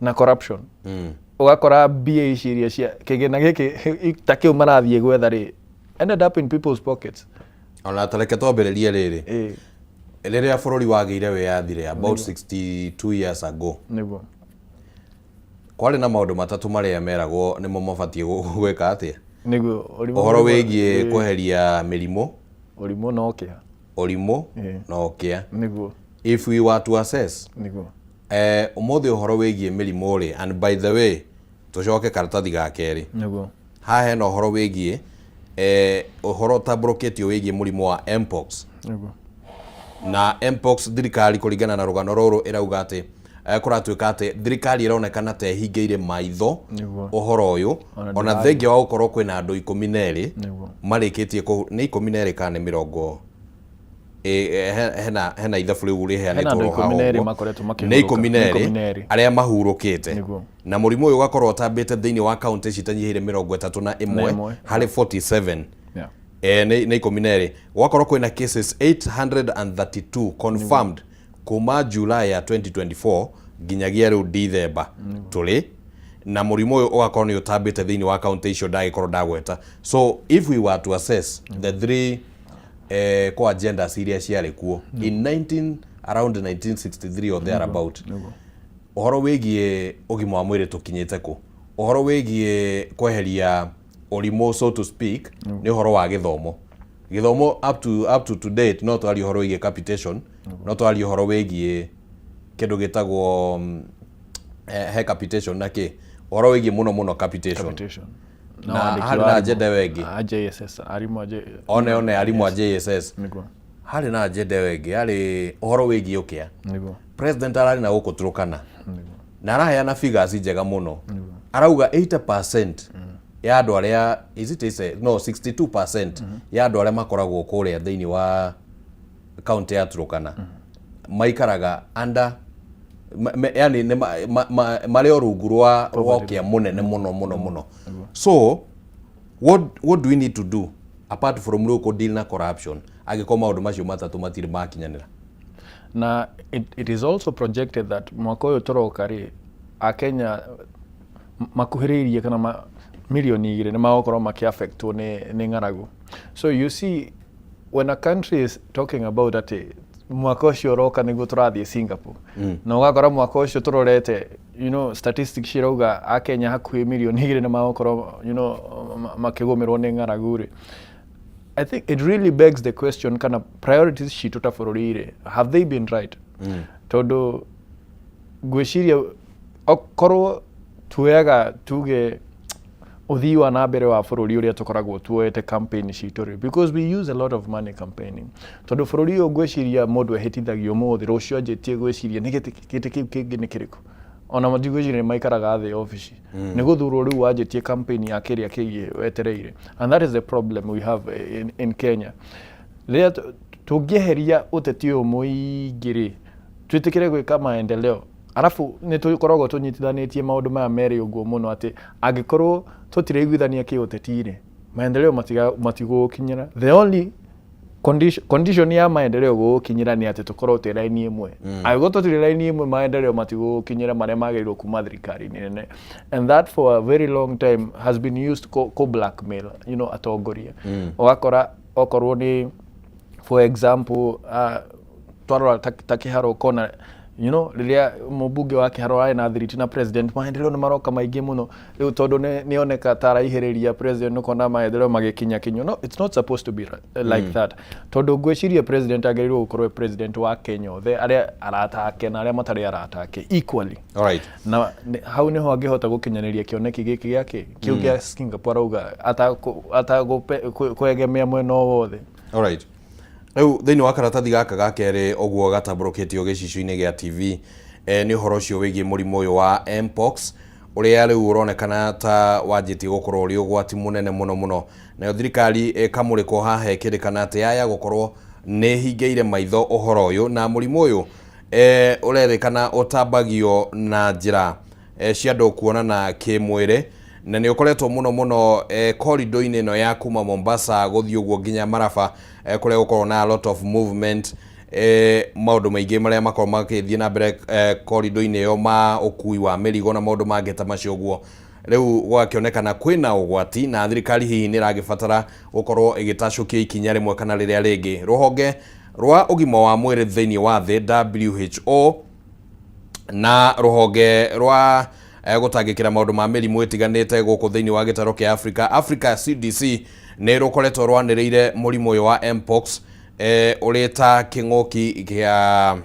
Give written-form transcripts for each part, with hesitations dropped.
Na corruption, ũgakora mbia ici iria cia kĩgĩna gĩkĩ ta kĩu marathiĩ gwetha rĩ, ended up in people's pockets. Ona tareke twambĩrĩrie rĩrĩ, rĩrĩa bũrũri wagĩire wĩyathi rĩ, about 62 years ago, kwarĩ na maũndũ matatũ marĩa meragwo nĩmo mabatiĩ gwĩka atĩa. Nĩguo, ũrimũ. Ũhoro wĩgiĩ kweheria mĩrimũ, ũrimũ na ũkĩa. Ũrimũ na ũkĩa. If we were to assess ũmũthĩ ũhoro wĩgiĩ mĩrimũ rĩ, and by the way, tũcoke karatathi ga kerĩ, haha hena ũhoro wĩgiĩ ũhoro ũtambũrũkĩtio wĩgiĩ mũrimũ wa mpox. Na mpox, thirikari kũringana na rũgano rũrũ ĩrauga atĩ kũratuĩka atĩ thirikari ĩronekana ta ĩhingĩire maitho ũhoro ũyũ, ona ona thengia wa gũkorwo kwĩna andũ 12 marĩkĩtie nĩ 12 kana nĩ mĩrongo hena ithabu rĩu Hena rĩheanĩtwo andũ ro haha 12 ũguo. makoretwo Nĩ makĩhurũka. 12. Nĩ 12. Arĩa mahurũkĩte. Na mũrimũ ũyũ ũgakorwo ũtambĩte thĩinĩ wa kaunti citanyihĩire 31 Na ĩmwe. harĩ 47. Nĩ 12, gwakorwo kwĩna cases 832 confirmed kuma July ya 2024 nginyagia rĩu Dithemba tũrĩ, na mũrimũ ũyũ ũgakorwo nĩ ũtambĩte thĩinĩ wa kaunti icio ndagĩkorwo ndagweta. So if we were to assess the three core agendas iria ciarĩ kuo in 19 around 1963 or thereabout, ũhoro wĩgiĩ ũgima wa mwĩrĩ tũkinyĩte kũ? Ũhoro wĩgiĩ kweheria ũrimũ, so to speak, nĩ ũhoro wa gĩthomo. Gĩthomo up to to date, no twarie ũhoro wĩgiĩ capitation, no twarie ũhoro wĩgiĩ kĩndũ gĩtagwo he capitation na kĩ, ũhoro wĩgiĩ mũno mũno capitation. Capitation. Na wandĩki harĩ wa na arimũ. agenda ĩyo ĩngĩ. A JSS, arimũ a J one arimũ a JSS. Harĩ na agenda ĩyo ĩngĩ yarĩ ũhoro wĩgiĩ ũkĩa. President ararĩ na gũkũ Turkana na araheana figures njega mũno, arauga 80% ya andũ arĩa, is it is no 62% ya andũ arĩa makoragwo kũrĩa thĩinĩ wa kaunti ya Turkana maikaraga under yani nĩ marĩ o rungu rwa ũkĩa mũnene mũno mũno mũno. So what do we need to do apart from rĩu kũ deal na corruption, angĩkorwo maũndũ macio matatũ matirĩ makinyanĩra? Na it is also projected that mwaka ũyũ tũroka rĩ, akenya makuhĩrĩirie kana 2 mirioni nĩ magũkorwo makĩaffectwo nĩ ng'aragu. So you see, when a country is talking about atĩ mwaka ũcio ũroka nĩguo tũrathiĩ Singapore, na ũgakora mwaka ũcio tũrorete, statistics cirauga akenya hakuhĩ 2 mirioni nĩ magũkorwo makĩgũmĩrwo nĩ ng'aragu rĩ, I think it really begs the question kana priorities citũ ta bũrũri rĩ, have they been right? Tondũ ngwĩciria okorwo tuoyaga tuge ũthii wa na mbere wa bũrũri ũrĩa tũkoragwo tuoete campaign citũ rĩ, because we use a lot of money campaigning, tondũ bũrũri ũyũ ngwĩciria mũndũ ehĩtithagio ũmũthĩ, rũciũ anjĩtie gwĩciria nĩ gĩtĩ kĩu kĩngĩ nĩ kĩrĩkũ. Ona ndigwĩciria nĩ maikaraga thĩ obici nĩ gũthurwo, rĩu wanjĩtie campaign ya kĩrĩa kĩngĩ wetereire. And that is the problem we have in Kenya. Rĩrĩa tũngĩeheria ũteti ũyũ mũingĩ rĩ, twĩtĩkĩre gwĩka maendeleo, arabu nĩ tũkoragwo tũnyitithanĩtie maũndũ maya merĩ ũguo mũno atĩ angĩkorwo tũtiraiguithania kĩũteti rĩ, maendeleo matigũgũkinyĩra. The only condition ya maendeleo gũgũkinyĩra nĩ atĩ tũkorwo twĩ raini ĩmwe. Angĩkorwo tũtirĩ raini ĩmwe, maendeleo matigũgũkinyĩra marĩa magĩrĩirwo kuma thirikari-inĩ nene. And that for a very long time has been used kũ blackmail atongoria. Ũgakora okorwo nĩ, for example, twarora ta Kĩharo, ũkona rĩrĩa mũmbunge wa Kĩharo arĩ na thiriti na president, maendeleo nĩ maroka maingĩ mũno. Rĩu tondũ nĩ oneka ta araihĩrĩria president, ũkona maendeleo magĩkinya kinyo. No, it's not supposed to be like that, tondũ ngwĩciria president agĩrĩirwo gũkorwo e president wa Kenya othe, arĩa arata ake na arĩa matarĩ arata ake equally. Na hau nĩho angĩhota gũkinyanĩria kĩoneki gĩkĩ gĩake kĩu gĩa Singapore arauga atakwegemea mwena o wothe. Alright. Rĩu thĩinĩ wa karatathi gaka ga kerĩ ũguo gatambũrũkĩtio gĩcicio-inĩ gĩa TV, nĩ ũhoro ũcio wĩgiĩ mũrimũ ũyũ wa mpox ũrĩa rĩu ũronekana ta wanjĩtie gũkorwo ũrĩ ũgwati mũnene mũno mũno, nayo thirikari ĩkamũrĩkwo haha ĩkĩrĩkana atĩ yaya gũkorwo nĩ ĩhingĩire maitho ũhoro ũyũ. Na mũrimũ ũyũ ũrerĩkana ũtambagio na njĩra cia andũ kuonana kĩmwĩrĩ, na nĩ ũkoretwo mũno mũno corridor-inĩ ĩno ya kuma Mombasa gũthiĩ ũguo nginya Maraba, kũrĩa gũkorwo na a lot of movement. Maũndũ maingĩ marĩa makorwo magĩthiĩ na mbere korido-inĩ ĩyo ma ũkui wa mĩrigo na maũndũ mangĩ ta macio ũguo. Rĩu gũgakĩonekana kwĩna ũgwati na thirikari hihi nĩ ĩragĩbatara gũkorwo ĩgĩtacũkia ikinya rĩmwe kana rĩrĩa rĩngĩ. Rũhonge rwa ũgima wa mwĩrĩ thĩinĩ wa thĩ WHO na rũhonge rwa gũtangĩkĩra maũndũ ma mĩrimũ ĩtiganĩte gũkũ thĩinĩ wa gĩtaro kĩa Africa, Africa CDC, nĩ rũkoretwo rwanĩrĩire mũrimũ ũyũ wa Mpox ũrĩ ta kĩng'ũki gĩa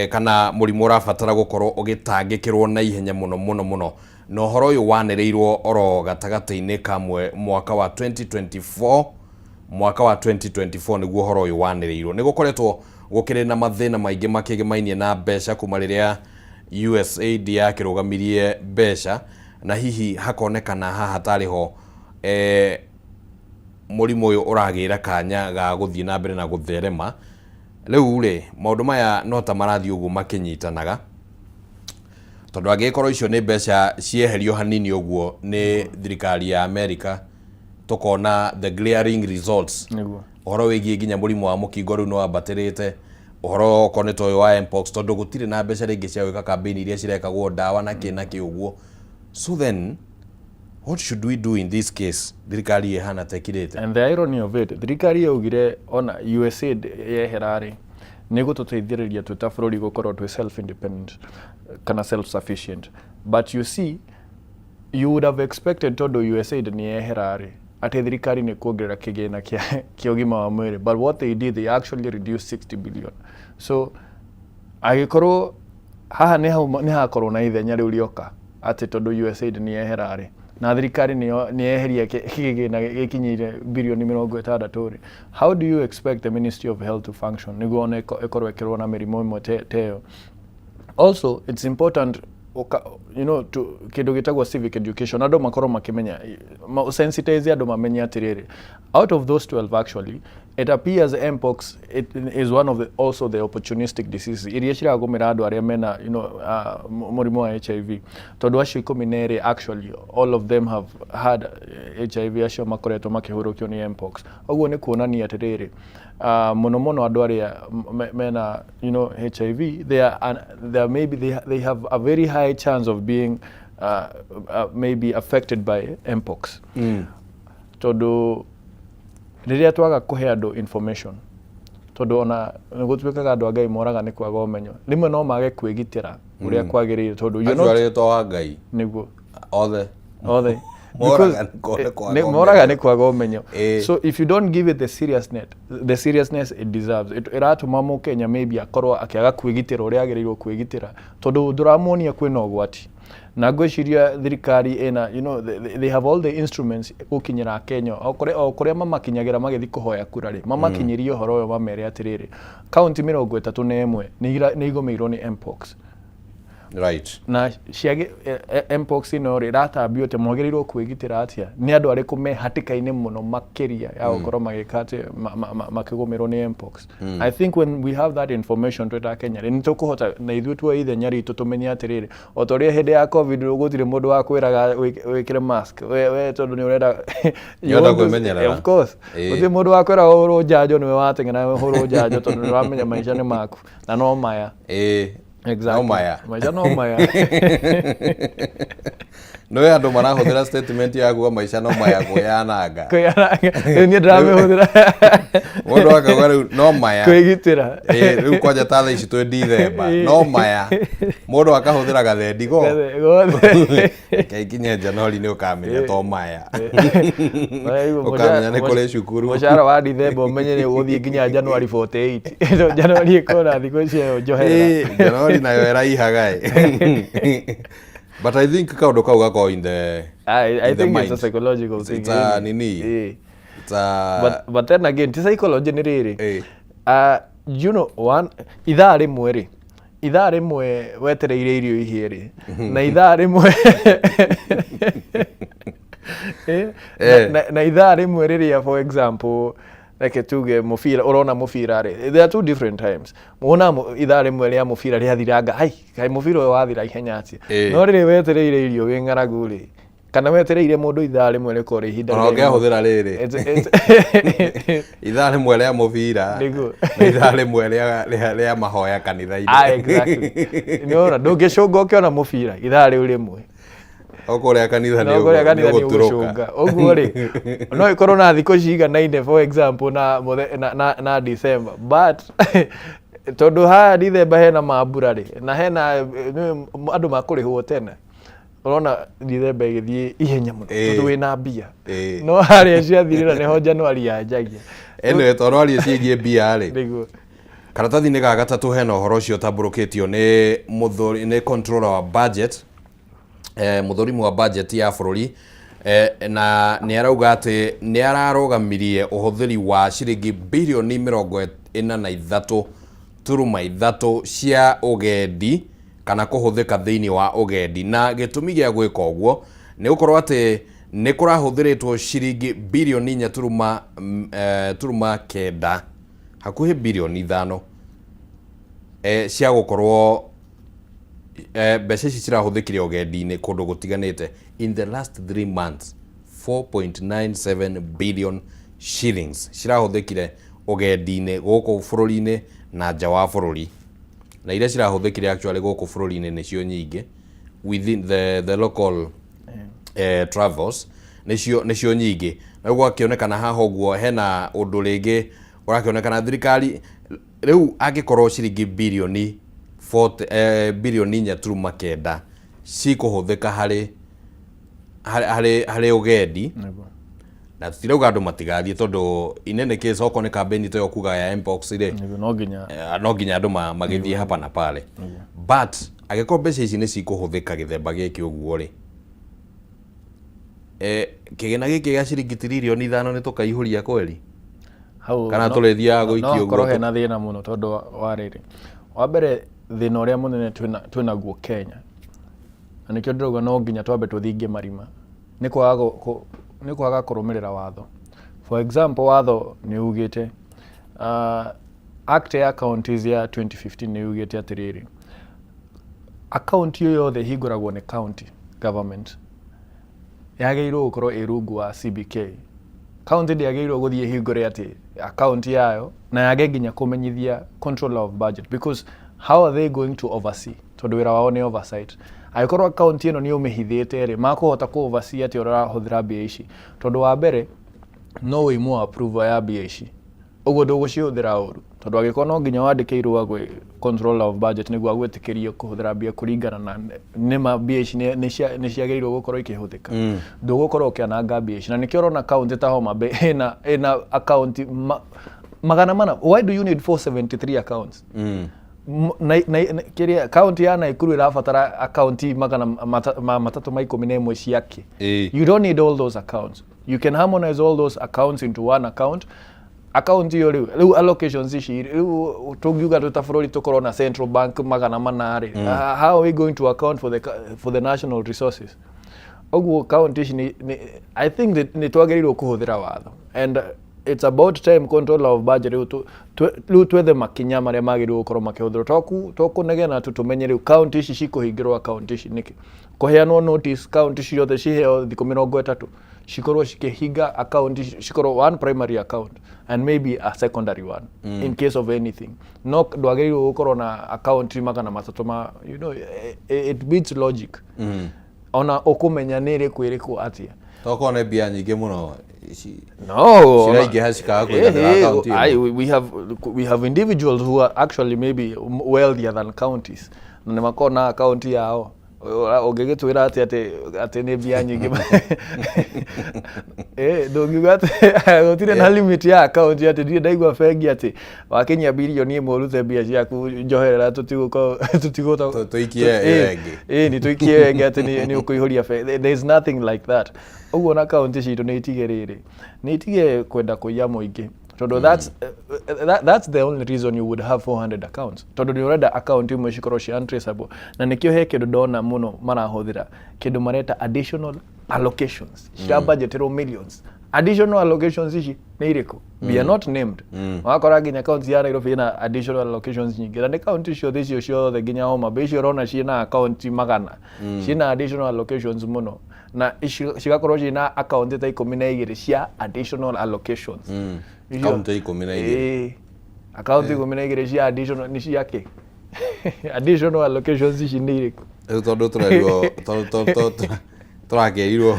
kana mũrimũ ũrabatara gũkorwo ũgĩtangĩkĩrwo na ihenya mũno mũno mũno. Na ũhoro ũyũ wanĩrĩirwo oro gatagatĩ-inĩ ka mwaka wa 2024. Mwaka wa 2024 nĩguo ũhoro ũyũ wanĩrĩirwo. Nĩ gũkoretwo gũkĩrĩ na mathĩna maingĩ makĩgĩmainie na mbeca kuma rĩrĩa USAID yakĩrũgamirie mbeca, na hihi hakonekana haha tarĩ ho mũrimũ ũyũ ũragĩra kanya ga gũthiĩ na mbere na gũtherema. Rĩu rĩ, maũndũ maya no ta marathiĩ ũguo makĩnyitanaga, tondũ angĩgĩkorwo icio nĩ mbeca cieherio hanini ũguo nĩ thirikari ya America, tũkona the glaring results. Ũhoro wĩgiĩ nginya mũrimũ wa mũkingo rĩu nĩ wambatĩrĩte, ũhoro okorwo nĩ ta ũyũ wa Mpox, tondũ gũtirĩ na mbeca rĩngĩ cia gwĩka campaign iria cirekagwo, ndawa na kĩ na kĩ ũguo. So then what should we do in this case? Thirikari ĩhana ta ĩkirĩte. And the irony of it, thirikari yaugire ona USAID yehera rĩ, nĩ gũtũteithĩrĩria twĩ ta bũrũri gũkorwo twĩ self independent kana self sufficient. But you see, you would have expected tondũ USAID nĩ yehera rĩ, atĩ thirikari nĩ kuongerera kĩgĩna kĩa ũgima wa mwĩrĩ. But what they did, they actually reduced 60 billion. So angĩkorwo haha nĩ hauma nĩ hakorwo na ithenya rĩu rĩoka atĩ tondũ USAID nĩ yehera rĩ, na thirikari nĩ yeheria kĩgĩna gĩkinyĩire birioni 60 rĩ, how do you expect the Ministry of Health to function nĩguo ona ĩkorwo ĩkĩrũa na mĩrimũ ĩmwe ta ĩyo? Also, it's important ũka, to kĩndũ gĩtagwo civic education, andũ makorwo makĩmenya, sensitize andũ mamenye atĩrĩrĩ, out of those 12, actually it appears Mpox, it is one of the, also the opportunistic diseases iria ciragũmĩra andũ arĩa mena mũrimũ wa HIV, tondũ acio 12, actually all of them have had HIV, acio makoretwo makĩhũrũkio nĩ Mpox. Ũguo nĩ kuonania atĩrĩrĩ, mũno mũno andũ arĩa mena HIV, they are maybe they have a very high chance of being maybe affected by Mpox, tondũ rĩrĩa twaga kũhe andũ information, tondũ ona nĩ gũtuĩkaga andũ a Ngai moraga nĩ kwaga ũmenyo, rĩmwe no mage kwĩgitĩra ũrĩa kwagĩrĩire, tondũ you're acio not arĩ to wa Ngai. Nĩguo. Othe. Othe. Moraga nĩ kwaga moraga ũmenyo. Nĩ kwaga ũmenyo. So if you don't give it the seriousness it deserves, it ĩratũma mũkenya maybe akorwo akĩaga kwĩgitĩra ũrĩa agĩrĩirwo kwĩgitĩra, tondũ ndũramuonia kwĩna ũgwati. Na ngwĩciria thirikari ĩna they have all the instruments gũkinyĩra Kenya o kũrĩa mamakinyagĩra magĩthiĩ kũhoya kura rĩ, mamakinyĩrie ũhoro ũyũ, mamere atĩrĩrĩ, kaunti 31 nĩ igũmĩirwo nĩ Mpox. Na ciagĩ Mpox ĩno rĩ, ĩratambio atĩa? Mwagĩrĩirwo kwĩgitĩra atĩa? Nĩ andũ arĩkũ me hatĩka-inĩ mũno makĩria ya gũkorwo magĩka atĩ makĩgũmĩrwo nĩ Mpox? I think when we have that information twĩ ta Kenya rĩ, nĩ tũkũhota na ithuĩ tuoe ithenya ritũ, tũmenye atĩrĩrĩ, o ta ũrĩa hĩndĩ ya COVID gũtirĩ mũndũ wakwĩraga wĩkĩre mask, we tondũ nĩ ũrenda you Nĩ ũrenda kwĩmenyerera. Of course. Gũtirĩ mũndũ wakwĩraga ũhũrwo njanjo, nĩwe wateng'era ũhũrwo njanjo, tondũ nĩ ũramenya maica nĩ maku na no maya. Exactly. No maya. Maica no maya. Nĩ andũ marahũthĩra statement ya kuga maica no maya kwĩyananga. Kwĩyananga. Rĩu niĩ ndĩramĩhũthĩra. Mũndũ akauga rĩu no maya. Kwĩgitĩra. Ĩĩ, rĩu kwanja ta thaa ici twĩ Dithemba, no maya mũndũ akahũthĩra gathendi go Gothe. Reke ikinye Januari nĩ ũkamenya to maya, ũkamenya nĩ kũrĩ cukuru. Mũcara wa Dithemba ũmenye nĩ ũgũthiĩ nginya January 48. So January ĩkorwo na thikũ ciayo njoherera. Ĩĩ, Januari nayo ĩraihaga ĩ, but I think kaũndũ kau gakorwo in the I in the think it's mind. a psychological thing. It's a really. nini. It's a But then again, ti psychology nĩ rĩrĩ. One ithaa rĩmwe rĩ, ithaa rĩmwe wetereire irio ihĩe rĩ, na ithaa rĩmwe na ithaa rĩmwe rĩrĩa, for example, reke tuge mũbira, ũrona mũbira rĩ, there are two different times. Wona ithaa rĩmwe rĩa mũbira rĩathiranga, ai kaĩ mũbira ũyũ wathira ihenya atĩa? No rĩrĩ wetereire irio wĩ ng'aragu rĩ, Kana wetereire mũndũ ithaa rĩmwe rĩkorwo rĩ ihinda Ona rĩraihu. ũngĩahũthĩra rĩrĩ ithaa rĩmwe rĩa mũbira Nĩguo. na ithaa rĩmwe rĩa mahoya kanitha-inĩ. Ah, exactly. Nĩwona ndũngĩcũnga ũkĩona mũbira ithaa rĩu rĩmwe. O kũrĩa kanitha No kũrĩa kanitha nĩ ũgũtũrũka. ũgũcũnga. Ũguo rĩ, no ĩkorwo na thikũ ciganaine, for example, na December, but tondũ haha December hena mambura rĩ, na hena andũ makũrĩhwo tene, ũrona December ĩgĩthiĩ ihenya mũno tondũ wĩna mbia. No harĩa ciathirĩra nĩho January yanjagia. Anyway, tondũ aria ciĩgiĩ mbia rĩ, Nĩguo. Karatathi-inĩ ga gatatũ hena ũhoro ũcio ũtambũrũkĩtio nĩ mũthuri, nĩ controller wa budget, mũthũrimu wa budget ya bũrũri, na nĩ arauga atĩ nĩ ararũgamirie ũhũthĩri wa ciringi birioni 43.3 cia ũgendi kana kũhũthĩka thĩinĩ wa ũgendi, na gĩtũmi gĩa gwĩka ũguo nĩ gũkorwo atĩ nĩ kũrahũthĩrĩtwo ciringi birioni inya turuma kenda, hakuhĩ birioni 5, cia gũkorwo mbeca ici cirahũthĩkire ũgendi-inĩ kũndũ gũtiganĩte in the last 3 months. 4.97 billion shillings cirahũthĩkire ũgendi-inĩ gũkũ bũrũri-inĩ na nja wa bũrũri, na iria cirahũthĩkire actually gũkũ bũrũri-inĩ nĩcio nyingĩ, within the local travels nĩcio nyingĩ. Na rĩu gwakĩonekana haha ũguo hena ũndũ rĩngĩ ũrakĩonekana thirikari rĩu, angĩkorwo ciringi birioni 40, birioni 4.9 cikũhũthĩka harĩ ũgendi, na tũtirauga andũ matigathiĩ, tondũ in any case okorwo nĩ campaign ta ĩyo kuga ya mpox rĩ, Nĩguo, no nginya no nginya andũ magĩthiĩ hapa na pale, but angĩkorwo mbeca ici nĩ cikũhũthĩka gĩthemba gĩkĩ ũguo rĩ, kĩgĩna gĩkĩ gĩa ciringi tiririoni 5 nĩ tũkaihũria kweri? Hau Kana tũrĩthiaga gũikia no ũguo hakorwo hena thĩna mũno, tondũ wa rĩrĩ, wa mbere, thĩna ũrĩa mũnene twĩnaguo Kenya, na nĩkĩo ndĩrauga no nginya twambe tũthinge marima, nĩ kwaga kũrũmĩrĩra watho. For example, watho nĩ ugĩte, act ya counties ya 2015 nĩ ugĩte atĩrĩrĩ, account yo yothe ĩhingũragwo nĩ county government yagĩrĩirwo gũkorwo ĩ rungu wa CBK. County ndĩagĩrĩirwo gũthiĩ ĩhingũre atĩ account yayo na yage nginya kũmenyithia controller of budget, because how are they going to oversee? Tondũ wĩra wao nĩ oversight. Angĩkorwo account ĩno nĩ ũmĩhithĩte rĩ, makũhota kũ oversee atĩ ũrĩa ũrahũthĩra mbia ici? Tondũ wa mbere no wĩimwo approval ya mbia ici, ũguo ndũgũcihũthĩra ũru, tondũ angĩkorwo no nginya wandĩke irũa gwĩ controller of budget nĩguo agwĩtĩkĩrie kũhũthĩra mbia kũringana na nĩma mbia ici nĩ ciagĩrĩirwo gũkorwo ikĩhũthĩka, ndũgũkorwo ũkĩananga mbia ici. Na nĩkĩo ũrona kaunti ta Homa Bay ĩna account 400. Why do you need 473 accounts? Kĩrĩa kaunti ya Naikuru ĩrabatara akaunti 311 ciake? You don't need all those accounts. You can harmonize all those accounts into one account. Account iyo rĩu allocations ici, rĩu tũngiuga twĩ ta bũrũri tũkorwo na central bank 400 rĩ, how are we going to account for the national resources? Ũguo county ici I think that nĩ twagĩrĩirwo kũhũthĩra watho, and it's about time controller of budget rĩu twethe makinya marĩa magĩrĩirwo gũkorwo makĩhũthĩrwo, to kũnegena tu. Tũmenye rĩu county ici cikũhingĩrwo account ici nĩkĩ, kũheanwo notice, county ciothe ciheo thikũ 30 cikorwo cikĩhinga account ici, cikorwo one primary account and maybe a secondary one in case of anything. No ndwagĩrĩirwo gũkorwo na account 300 ma, it beats logic. Ona ũkũmenya nĩ ĩrĩkũ ĩrĩkũ atĩa? Tokorwo nĩ mbia nyingĩ mũno No, ciraingĩha cikaga kũiganĩra account ĩmwe. We have individuals who are actually maybe wealthier than counties, na nĩ makoragwo na account yao. Ũngĩgĩtwĩra atĩ nĩ mbia nyingĩ, ndũngiuga atĩ gũtirĩ na limit ya account, atĩ ndirĩ ndaigua bengi atĩ wakinyia birioni 1 ũrute mbia ciaku njoherera, tũtigũkorwo tũtigũta Tũikie ĩyo ĩngĩ. Ĩĩ, nĩ tũikie ĩyo ĩngĩ atĩ nĩ ũkũihũria bengi. There is nothing like that. Ũguo na kaunti citũ nĩ itige rĩrĩ, nĩ itige kwenda kũiya mũingĩ, tondũ that's the only reason you would have 400 accounts, tondũ nĩ ũrenda account imwe cikorwo ci untraceable. Na nĩkĩo he kĩndũ ndona mũno marahũthĩra, kĩndũ mareta additional allocations, cirabudgeterwo millions. Additional allocations ici nĩ irĩkũ? We are not named. Wakora nginya kaunti ya Nairobi ĩna additional allocations nyingĩ, na nĩ kaunti ciothe icio ciothe, nginya Homa Bay icio ũrona ciĩna account magana, ciĩna additional allocations mũno. Na cigakorwo ciĩna akaunti ta 12 cia additional allocations. Kaunti 12. Ĩĩ. Akaunti 12 cia additional nĩ cia kĩ? Additional allocations ici nĩ irĩkũ? Rĩu tondũ tũrerirwo, tũrakĩrirwo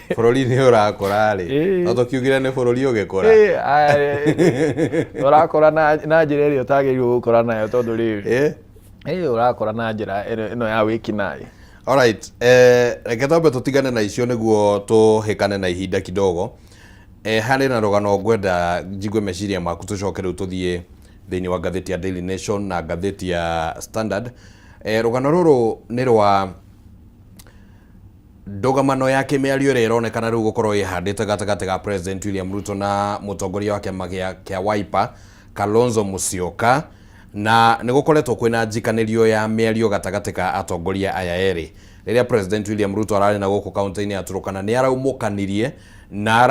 bũrũri nĩ ũrakũra rĩ, no tũkiugire nĩ bũrũri ũgĩkũra. Ĩĩ, aya, ũrakũra na njĩra ĩrĩa ũtagĩrĩirwo gũkũra nayo, tondũ rĩrĩ, ĩĩ, ũrakũra na njĩra ĩno ya wĩkinaĩ. Alright, reke twambe tũtigane na icio nĩguo tũhĩkane na ihinda kidogo. Harĩ na rũgano ngwenda njigue meciria maku, tũcoke rĩu tũthiĩ thĩinĩ wa ngathĩti ya Daily Nation na ngathĩti ya Standard. Rũgano rũrũ nĩ rwa ndũgamano ya kĩmĩario ĩrĩa ĩronekana rĩu gũkorwo ĩhandĩte gatagatĩ ga President William Ruto na mũtongoria wa kĩama kĩa Wiper Kalonzo Musyoka, na nĩ gũkoretwo kwĩna njikanĩrio ya mĩario gatagatĩ ka atongoria aya erĩ. Rĩrĩa President William Ruto ararĩ na gũkũ kaunti-inĩ ya Turkana, nĩ araumũkanirie na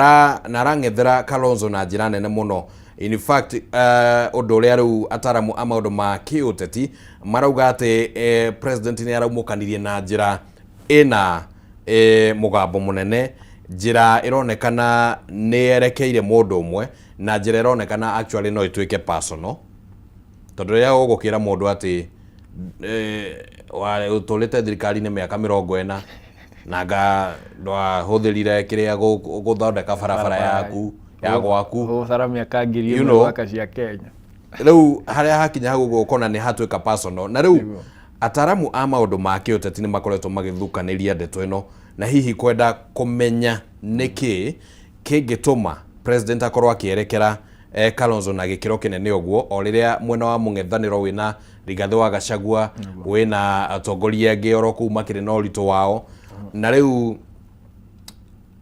arang'ethera Kalonzo na njĩra nene mũno. In fact, ũndũ ũrĩa rĩu ataramu a maũndũ ma kĩũteti marauga atĩ president nĩ araumũkanirie na njĩra ĩna mũgambo mũnene, njĩra ĩronekana nĩ yerekeire mũndũ ũmwe, na njĩra ĩronekana actually no ĩtuĩke personal, tondũ rĩrĩa ũgũkĩra mũndũ atĩ ũtũrĩte thirikari-inĩ mĩaka 40 na nga ndwahũthĩrire kĩrĩa gũthondeka barabara yaku ya gwaku. Gũcara mĩaka ngiri ĩmwe gwaka cia Kenya. Rĩu harĩa hakinya hau ũguo ũkona nĩ hatuĩka personal, na rĩu ataramu a maũndũ ma kĩũteti nĩ makoretwo magĩthukanĩria ndeto ĩno na hihi kwenda kũmenya nĩkĩ kĩngĩtũma president akorwo akĩerekera Kalonzo na gĩkĩro kĩnene ũguo, o rĩrĩa mwena wa mũng'ethanĩro wĩna Rigathĩ wa Gachagua, wĩna atongoria angĩ oro kũu makĩrĩ na ũritũ wao. Na rĩu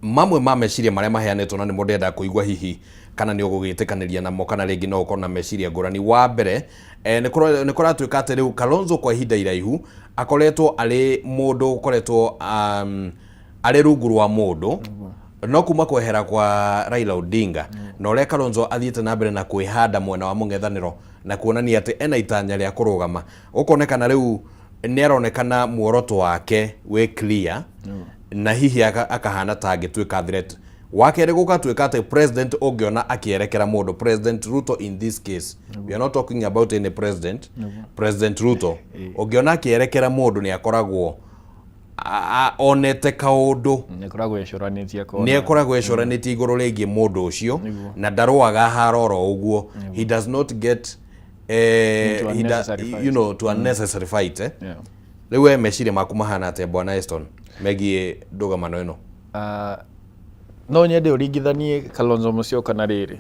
mamwe ma meciria marĩa maheanĩtwo, na nĩmo ndĩrenda kũigua hihi kana nĩ ũgũgĩtĩkanĩria namo kana rĩngĩ no ũkorwo na meciria ngũrani. Wa mbere, nĩ kũratuĩka atĩ rĩu Kalonzo kwa ihinda iraihu akoretwo arĩ mũndũ ũkoretwo arĩ rungu rwa mũndũ, no kuma kwehera kwa Raila Odinga na ũrĩa Kalonzo athiĩte na mbere na kwĩhanda mwena wa mũng'ethanĩro na kuonania atĩ ena itanya rĩa kũrũgama, gũkonekana rĩu nĩ aronekana muoroto wake wĩ clear na hihi akahana ta angĩtuĩka threat. Wa kerĩ, gũgatuĩka atĩ president ũngĩona akĩerekera mũndũ, President Ruto in this case, we are not talking about any president, President Ruto ũngĩona akĩerekera mũndũ nĩ akoragwo onete kaũndũ. Nĩ akoragwo ecũranĩtie akona. Nĩ akoragwo ecũranĩtie igũrũ rĩgiĩ mũndũ ũcio na ndarũaga haro oro ũguo. He does not get into unnecessary fight. To unnecessary fight. Rĩu we meciria maku mahana atĩa, bwana Eston, megiĩ ndũgamano ĩno? Ah, no nyende ũringithanie Kalonzo Musyoka na rĩrĩ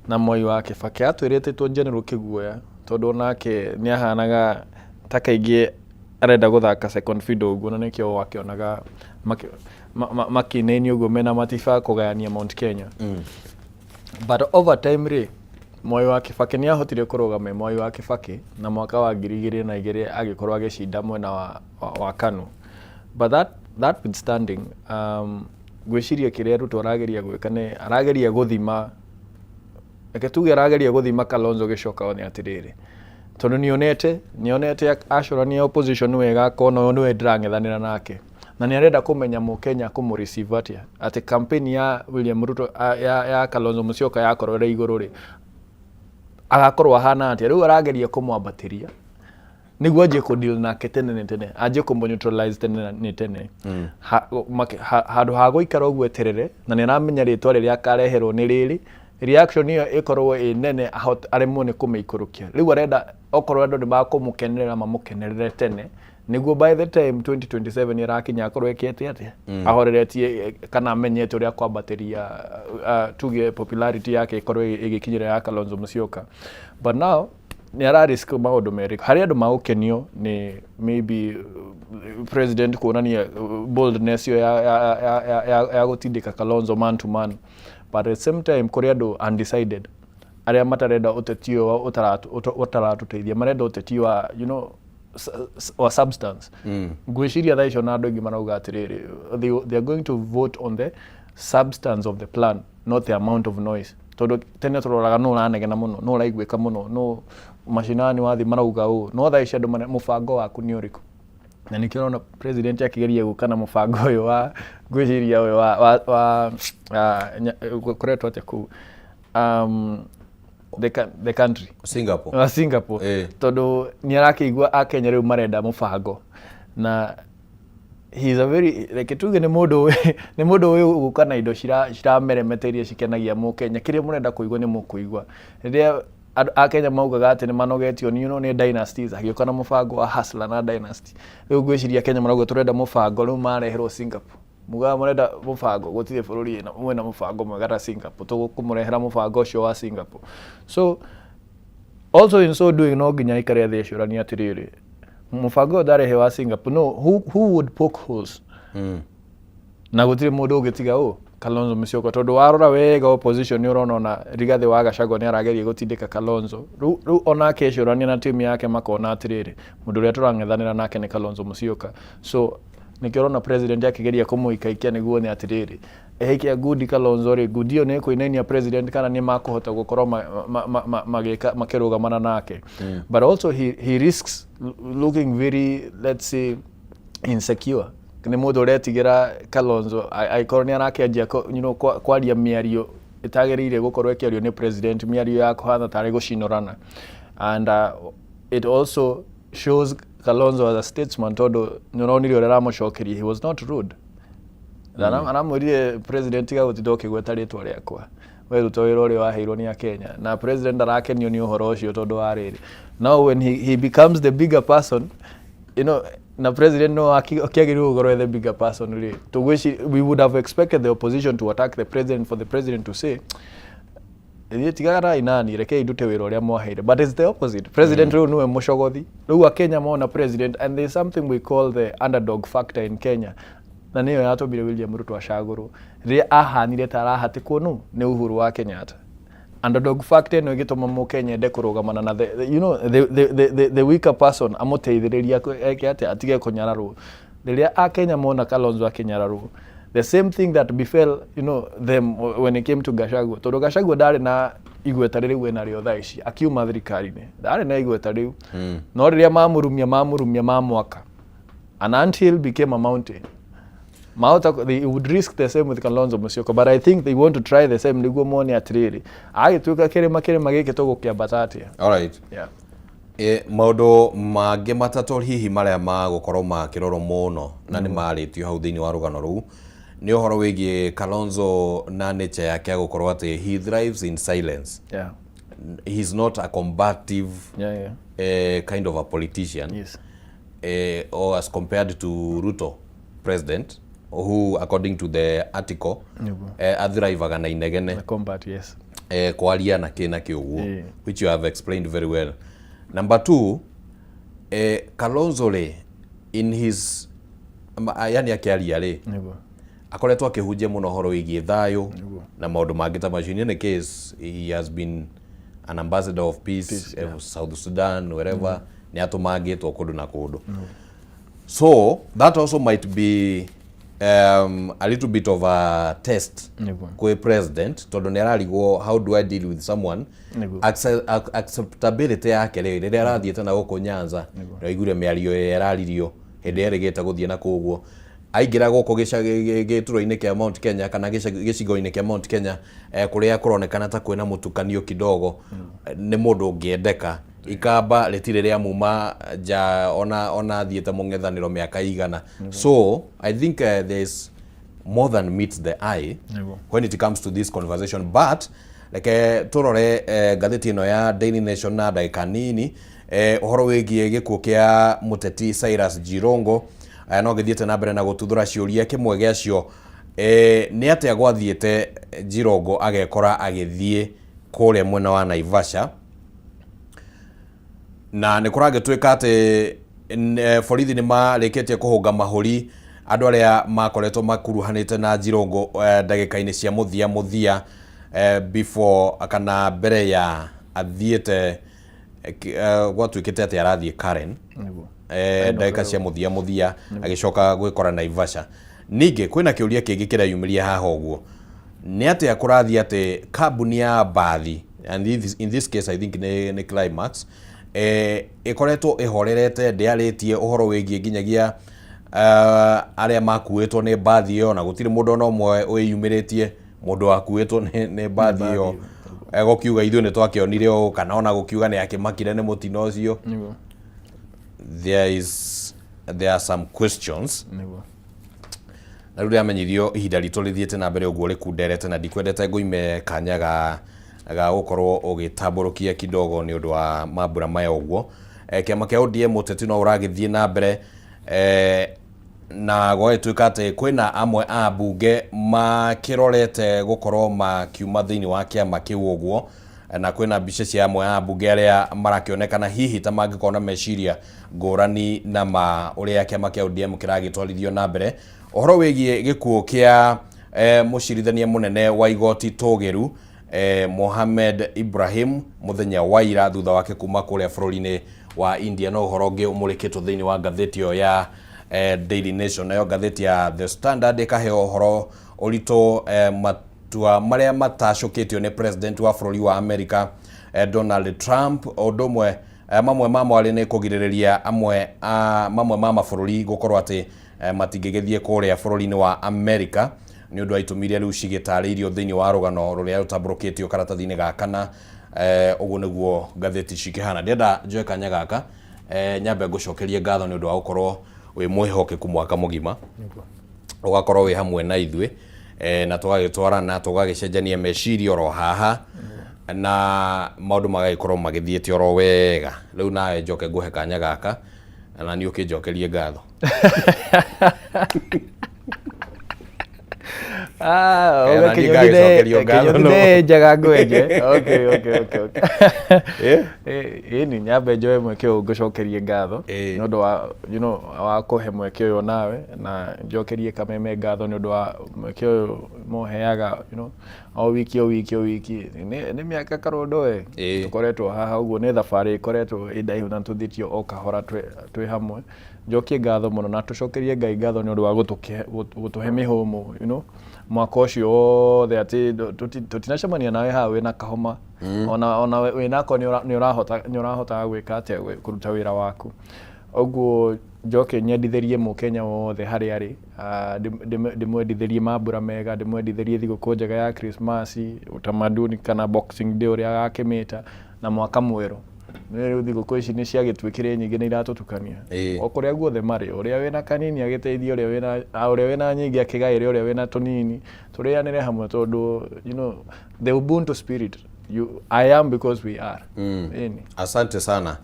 na Mwai wa Kibaki. Atwĩrĩte two General Kĩguoya, tondũ onake nĩ ahanaga ta kaingĩ arenda gũthaka second fiddle ũguo, na nĩkĩo wakĩonaga makĩinainio ũguo mena Matiba kũgayania Mount Kenya. But over time rĩ, Mwai wa Kibaki nĩ ahotire kũrũgama e Mwai wa Kibaki, na mwaka wa 2002 agĩkorwo agĩcinda mwena wa KANU. But that withstanding, ngwĩciria kĩrĩa Ruto arageria gwĩka nĩ arageria gũthima, reke tuge arageria gũthima Kalonzo gĩcoka nĩ atĩrĩrĩ, tondũ nĩonete acũrania opposition wega, akona ũyũ nĩwe ndĩrang'ethanĩra nake, na nĩ arenda kũmenya mũkenya kũmũ receive atĩa, atĩ campaign ya William Ruto ya Kalonzo Musyoka yakorwo ĩrĩ igũrũ rĩ, agakorwo ahana atĩa. Rĩu arageria kũmwambatĩria nĩguo anjie kũ deal nake tene nĩ tene, anjie kũmũ neutralize tene nĩ tene, handũ ha gũikara ũguo eterere, na nĩ aramenya rĩtwa rĩrĩa akareherwo nĩ rĩrĩ, reaction ĩyo ĩkorwo ĩ nene, aremwo nĩ kũmĩikũrũkia. Rĩu arenda okorwo andũ nĩ makũmũkenerera, mamũkenerere tene, nĩguo by the time 2027 ĩrakinya akorwo ĩkĩte atĩa, ahoreretie kana amenyete ũrĩa kwambatĩria, tuge popularity yake ĩkorwo ĩgĩkinyĩra ya Kalonzo Musyoka. But now nĩ ara risk maũndũ merĩ. Harĩ andũ magũkenio nĩ maybe president kuonania boldness ĩyo ya gũtindĩka Kalonzo man to man, but at the same time kũrĩ andũ undecided arĩa matarenda ũteti ũyũ ũtaratũteithia, marenda ũteti wa wa substance. Ngwĩciria thaa icio na andũ aingĩ marauga atĩrĩrĩ, they are going to vote on the substance of the plan, not the amount of noise, tondũ tene tũroraga nũ ũranegena mũno, nũ ũraiguĩka mũno, nũ mashinani wathi marauga ũũ, no thaa ici andũ mũbango waku nĩ ũrĩkũ? Na nĩkĩo ũrona president akĩgeria gũka na mũbango ũyũ wa ngwĩciria ũyũ wa kũretwo atĩa kũu, the country Singapore. Wa Singapore. Tondũ nĩ arakĩigua akenya rĩu marenda mũbango na he is a very, reke tuge, nĩ mũndũ ũyũ gũka na indo cirameremeta iria cikenagia mũkenya. Kĩrĩa mũrenda kũigua nĩ mũkũigua. Rĩrĩa andũ a Kenya maugaga atĩ nĩ manogetio nĩ dynasties, agĩũka na mũbango wa hustler na dynasty. Rĩu ngwĩciria Kenya marauga tũrenda mũbango. Rĩu mareherwo Singapore, mugaga mũrenda mũbango, gũtirĩ bũrũri wĩna mũbango mwega ta Singapore, tũkũmũrehera mũbango ũcio wa Singapore. So also in so doing, no nginya aikare thĩ ecũranie atĩrĩrĩ, mũbango ũyũ ndarehe wa Singapore, no who would poke holes? Na gũtirĩ mũndũ ũngĩtiga ũ Kalonzo Musyoka, tondũ warora wega opposition nĩ ũrona ona Rigathĩ wa Gachagua nĩ arageria gũtindĩka Kalonzo. Rĩu onake ecũrania na timu yake makona atĩrĩrĩ, mũndũ ũrĩa tũrang'ethanĩra nake nĩ Kalonzo Musyoka. So nĩkĩo ũrona president akĩgeria kũmũikaikia nĩguo nĩ atĩrĩrĩ, ehaikia ngundi Kalonzo rĩ, ngundi ĩyo nĩ ĩkũinainia president kana nĩ makũhota gũkorwo magĩka makĩrũgamana nake. But also he risks looking very, let's say, insecure. Nĩ mũndũ ũretigĩra Kalonzo angĩkorwo nĩ arakĩanjia kwaria mĩario ĩtagĩrĩire gũkorwo ĩkĩario nĩ president, mĩario ya kũhana tarĩ gũcinorana. And it also shows Kalonzo as a statesman, tondũ nĩ ũronire ũrĩa aramũcokeria. He was not rude. Aramwĩrire, "President, tiga gũtinda ũkĩgweta rĩtwa rĩakwa, we ruta wĩra ũrĩa waheirwo nĩ Akenya." Na president arakenio nĩ ũhoro ũcio, tondũ wa rĩrĩ, now when he becomes the bigger person, na president no akĩagĩrĩirwo gũkorwo the bigger person rĩ, tũgwĩci we would have expected the opposition to attack the president, for the president to say, "Ithuĩ tigagai nani, rekei ndute wĩra ũrĩa mwaheire." But it's the opposite. President rĩu nĩwe mũcogothi. Rĩu akenya mona president, and there's something we call the underdog factor in Kenya, na nĩyo yatũmire William Ruto acagũrwo rĩrĩa ahanire ta arahatĩkwo nũ nĩ Uhuru wa Kenyatta. Underdog factor ĩno ĩgĩtũma mũkenya ende kũrũgamana na the, the, you know, the, the, the, the, the weaker person, amũteithĩrĩria eke atĩa atige kũnyararwo. Rĩrĩa akenya mona Kalonzo akĩnyararwo, the same thing that befell them when it came to Gachagua, tondũ Gachagua ndarĩ na igweta rĩrĩ enarĩo thaa ici. Akiuma thirikari-inĩ ndarĩ na igweta rĩu, no rĩrĩa mamũrumia mamũrumia mamwaka, an anthill became a mountain. Mahota they would risk the same with Kalonzo Musyoka, but I think they want to try the same nĩguo mone atĩrĩrĩ, agĩtuĩka kĩrĩma, kĩrĩma gĩkĩ tũgũkĩambata atĩa? All right. E, maũndũ mangĩ matatũ hihi marĩa magũkorwo makĩrorwo mũno na nĩ marĩtio hau thĩinĩ wa rũgano rũu nĩ ũhoro wĩgiĩ Kalonzo na nature yake ya gũkorwo atĩ he thrives in silence. He's not a combative kind of a politician or as compared to Ruto president, who according to the article athrivaga na inegene. The combat, yes. Kwaria na kĩ na kĩ ũguo, which you have explained very well. Number two, Kalonzo rĩ, in his yani akĩaria rĩ, akoretwo akĩhunjia mũno ũhoro wĩgiĩ thayũ na maũndũ mangĩ ta macio. In any case, he has been an ambassador of peace, Peace, South Sudan, wherever nĩ atũmangĩtwo kũndũ na kũndũ. So that also might be a little bit of a test kwĩ president, tondũ nĩ ararigwo, how do I deal with someone acceptability yake rĩ, rĩrĩa arathiĩte na gũkũ Nyanza, nĩ waiguire mĩario ĩrĩa ĩraririo hĩndĩ ĩrĩa erĩgĩte gũthiĩ na kũu ũguo, aingĩra gũkũ gĩturwa-inĩ kĩa Mount Kenya kana gĩcigo-inĩ kĩa Mount Kenya, kũrĩa kũronekana ta kwĩna mũtukanio kidogo, nĩ mũndũ ũngĩendeka. Ikamba rĩtirĩ rĩa muma nja ona athiĩte mũng'ethanĩro mĩaka igana. So I think there's more than meets the eye when it comes to this conversation. But reke tũrore ngathĩti ĩno ya Daily Nation na ndagĩka nini, ũhoro wĩgiĩ gĩkuũ kĩa mũteti Cyrus Jirongo, no gĩthiĩte na mbere na gũtuthũra ciũria. Kĩmwe gĩacio, nĩ atĩa gwathiĩte Jirongo agekora agĩthiĩ kũrĩa mwena wa Naivasha? Na nĩ kũragĩtuĩka atĩ borithi nĩ marĩkĩtie kũhũnga mahũri andũ arĩa makoretwo makuruhanĩte na Jirongo ndagĩka-inĩ cia mũthia mũthia, before kana mbere ya athiĩte, gwatuĩkĩte atĩ arathiĩ Karen, ndagĩka cia mũthia mũthia agĩcoka gwĩkora Naivasha. Ningĩ kwĩna kĩũria kĩngĩ kĩreyumĩria haha ũguo, nĩ atĩa kũrathiĩ atĩ kambuni ya mbathi, and in this case I think nĩ Climax, Ĩkoretwo ĩhorerete, ndĩarĩtie ũhoro wĩgiĩ nginyagia arĩa makuĩtwo nĩ mbathi ĩyo, na gũtirĩ mũndũ ona ũmwe wĩyumĩrĩtie mũndũ wakuĩtwo nĩ mbathi ĩyo egũkiuga ithuĩ nĩ twakĩonire ũũ, kana ona gũkiuga nĩ akĩmakire nĩ mũtino ũcio. There are some questions. Na rĩu ndĩramenyithio ihinda ritũ rĩthiĩte na mbere ũguo rĩkunderete, na ndikwendete ngũime kanya ga gũkorwo ũgĩtambũrũkia kidogo nĩ ũndũ wa mambura maya ũguo. Kĩama kĩa ODM, ũteti no ũragĩthiĩ na mbere, na gwagĩtuĩka atĩ kwĩna amwe a ambunge makĩrorete gũkorwo makiuma thĩinĩ wa kĩama kĩu ũguo, na kwĩna mbica cia amwe a ambunge arĩa marakĩonekana hihi ta mangĩkorwo na meciria ngũrani na ma ũrĩa kĩama kĩa ODM kĩragĩtwarithio na mbere. Ũhoro wĩgiĩ gĩkuũ kĩa mũcirithania mũnene wa igoti tũgĩru, Mohamed Ibrahim, mũthenya wa ira thutha wake kuma kũrĩa bũrũri-inĩ wa India, no ũhoro ũngĩ ũmũrĩkĩtwo thĩinĩ wa ngathĩti ĩyo ya Daily Nation. Nayo ngathĩti ya The Standard ĩkaheo ũhoro ũritũ, matua marĩa matacũkĩtio nĩ president wa bũrũri wa America, Donald Trump. Ũndũ ũmwe, mamwe ma mwarĩ nĩ kũgirĩrĩria amwe a mamwe ma mabũrũri gũkorwo atĩ matingĩgĩthiĩ kũrĩa bũrũri-inĩ wa America nĩ ũndũ wa itũmi iria rĩu cigĩtarĩirio thĩinĩ wa rũgano rũrĩa rũtambũrũkĩtio karatathi-inĩ ga kana. Ũguo nĩguo ngathĩti cikĩhana. Ndĩrenda njoe kanya gaka, nyambe ngũcokerie ngatho nĩ ũndũ wa gũkorwo wĩ mwĩhokeku mwaka mũgima, ũgakorwo wĩ hamwe na ithuĩ, na tũgagĩtwarana, tũgagĩcenjania meciria oro haha, na maũndũ magagĩkorwo magĩthiĩte oro wega. Rĩu nawe njoke ngũhe kanya gaka na niĩ ũkĩnjokerie ngatho. Ah, Na niĩ ngagĩcokerio ngatho no. Njaga ngwenje. Okay. Ĩni nyambe njoe mweke ũyũ ngũcokerie ngatho nĩ ũndũ wa wa kũhe mweke ũyũ nawe, na njokerie Kameme ngatho nĩ ũndũ wa mweke ũyũ moheaga o wiki o wiki o wiki. Nĩ mĩaka karondo we tũkoretwo haha ũguo, nĩ thabarĩ ĩkoretwo ĩ ndaihu na tũthiĩte o kahora twĩ hamwe. Njokie ngatho mũno na tũcokerie Ngai ngatho nĩ ũndũ wa gũtũhe mĩhũmũ mwaka ũcio wothe, atĩ tũtinacemania nawe haha wĩna kahoma, ona wĩnako nĩ ũrahotaga gwĩka atĩa, kũruta wĩra waku ũguo. Njoke nyendithĩrie mũkenya wothe harĩa arĩ, ndĩmwendithĩrie mambura mega, ndĩmwendithĩrie thigũkũ njega ya Krismasi, utamaduni kana Boxing Day ũrĩa agakĩmĩta, na mwaka mwerũ. Nĩ rĩu thigũkũ ici nĩ ciagĩtuĩkire nyingĩ, nĩ iratũtukania. O kũrĩa guothe marĩ, ũrĩa wĩna kanini agĩteithie ũrĩa wĩna, ũrĩa wĩna nyingĩ akĩgaĩre ũrĩa wĩna tũnini, tũrĩanĩre hamwe, tondũ the Ubuntu spirit, you, I am because we are. Ĩni. Asante sana,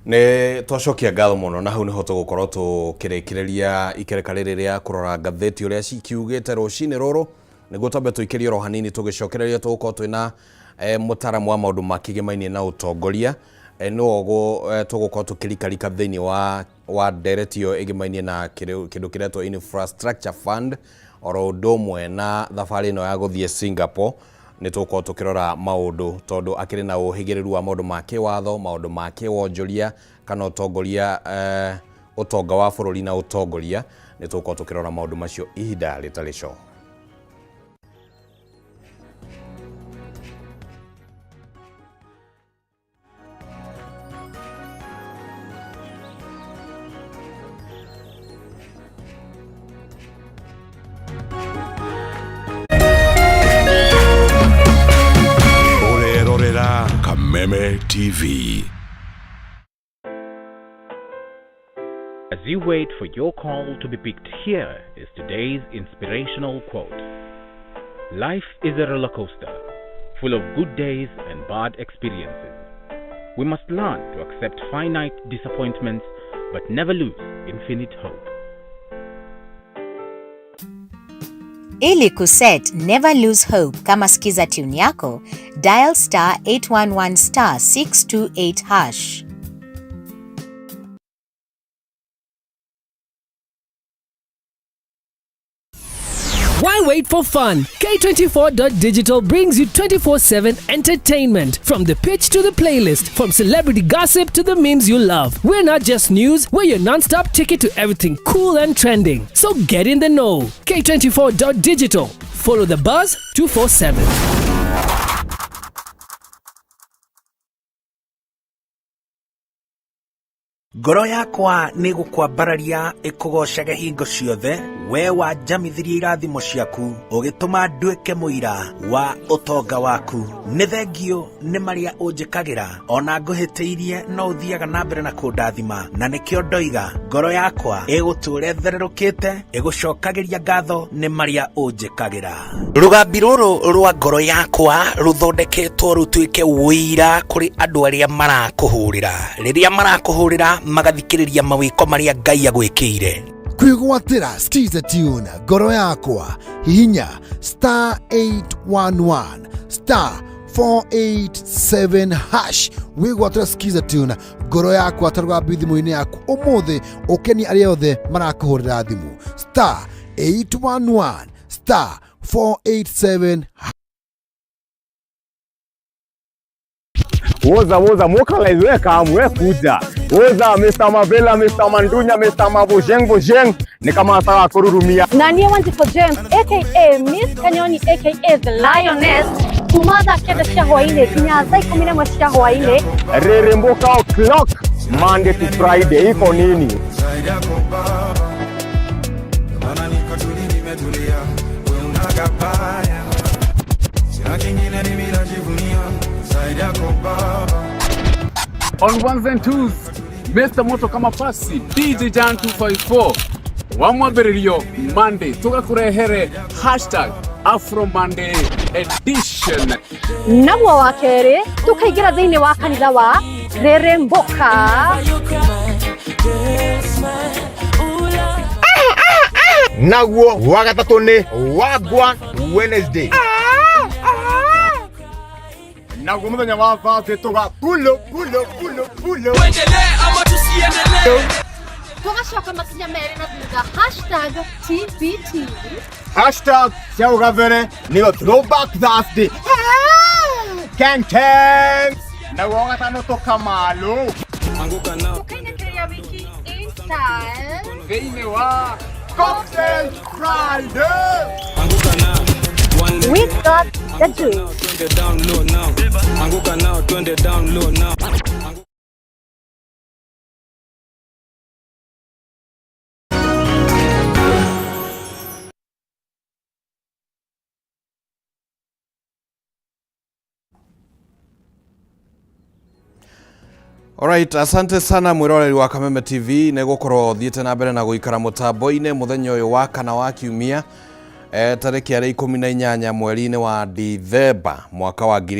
nĩ twacokia ngatho mũno, na hau nĩho tũgũkorwo tũkĩrĩkĩrĩria ikereka rĩrĩ rĩa kũrora ngathĩti ũrĩa cikiugĩte rũcinĩ rũrũ. Nĩguo twambe tũikĩrie oro hanini, tũgĩcokereria tũgũkorwo twĩna mũtaramu wa maũndũ ma kĩgemainĩ na ũtongoria, nĩwe tũgũkorwo tũkĩrikarika thĩinĩ wa ndereti ĩyo ĩgĩmainie na kĩndũ kĩretwo infrastructure fund, oro ũndũ ũmwe na thabarĩ ĩno ya gũthiĩ Singapore. Nĩ tũgũkorwo tũkĩrora maũndũ tondũ akĩrĩ na ũhĩgĩrĩru wa maũndũ ma kĩwatho, maũndũ ma kĩwonjoria kana ũtongoria, ũtonga wa bũrũri na ũtongoria. Nĩ tũgũkorwo tũkĩrora maũndũ macio ihinda rĩtarĩ co. Ũrerorera Kameme TV. As you wait for your call to be picked, here is today's inspirational quote. Life is a roller coaster, full of good days and bad experiences. We must learn to accept finite disappointments, but never lose infinite hope. Ili kuset Never Lose Hope kama skiza tune yako, dial *811*628#. Why wait for fun? K24.digital brings you 24/7 entertainment. From the pitch to the playlist, from celebrity gossip to the memes you love. We're not just news, we're your non stop ticket to everything cool and trending. So get in the know. K24.digital. Follow the buzz 247. Ngoro yakwa nĩ gũkwambararia ĩkũgoocage hingo ciothe, we wanjamithirie irathimo ciaku, ũgĩtũma nduĩke mũira wa ũtonga waku. Nĩ thengio nĩ marĩa ũnjĩkagĩra, ona ngũhĩtĩirie no ũthiaga na mbere na kũndathima, na nĩkĩo ndoiga ngoro yakwa ĩgũtũũra ĩthererũkĩte, ĩgũcokagĩria ngatho nĩ marĩa ũnjĩkagĩra. Rũgambi rũrũ rwa ngoro yakwa rũthondeketwo rũtuĩke ũira kũrĩ andũ arĩa marakũhũrĩra. Rĩrĩa marakũhũrĩra magathikĩrĩria mawĩko marĩa Ngai agwĩkĩire. Kwĩgwatĩra Skiza Tune ngoro yakwa, hihinya star 811 star 487 hash wĩgwatĩra Skiza Tune ngoro yakwa ta rũgambi thimũ-inĩ yaku ũmũthĩ, ũkenie arĩa othe marakũhũrĩra thimũ, star 811 star 487. Woza woza mokalize, we kam we kuja woza Mr. Mavela, Mr. Mandunya, Mr. Mabojeng Bojeng ni kama sawa kururumia. Na niĩ Wanjikũ James aka Miss Kanyoni aka The Lioness, kuma thaa 9 cia hwainĩ nginya thaa 11 cia hwainĩ. Reremboka o'clock, Monday to Friday, iko nini? Zaidi yako Baba, maana niko tuli, nimetulia, we unagabaya, sina kingine mimi najivunia zaidi yako Baba. On ones and twos, Mr. Moto kama pasi DJ Jan 254 wa mwambĩrĩrio Monday tũgakũrehere hashtag Afro Monday edition. Naguo wa kerĩ tũkaingĩra thĩinĩ wa kanitha wa Reremboka. Naguo wa gatatũ nĩ Wagwan Wednesday, naguo mũthenya wa Thursday tũga pulo pulo pulo pulo. Tũgacoka makinya merĩ na thutha, hashtag TBT. Hashtag cia ũgabere nĩyo Throwback Thursday, ken ken, naguo wa gatano tũkamalo. Tũkainĩkĩria wiki in style thĩinĩ wa Cocktail Friday. We got the juice. Anguka nao, twende down low now. Alright, asante sana mwiroreri wa Kameme TV nĩ gũkorwo thiĩte na mbere na gũikara mũtambo-inĩ mũthenya ũyũ wa kana wa kiumia, tarĩki arĩ 18 mweri-inĩ wa Dithemba mwaka wa ngiri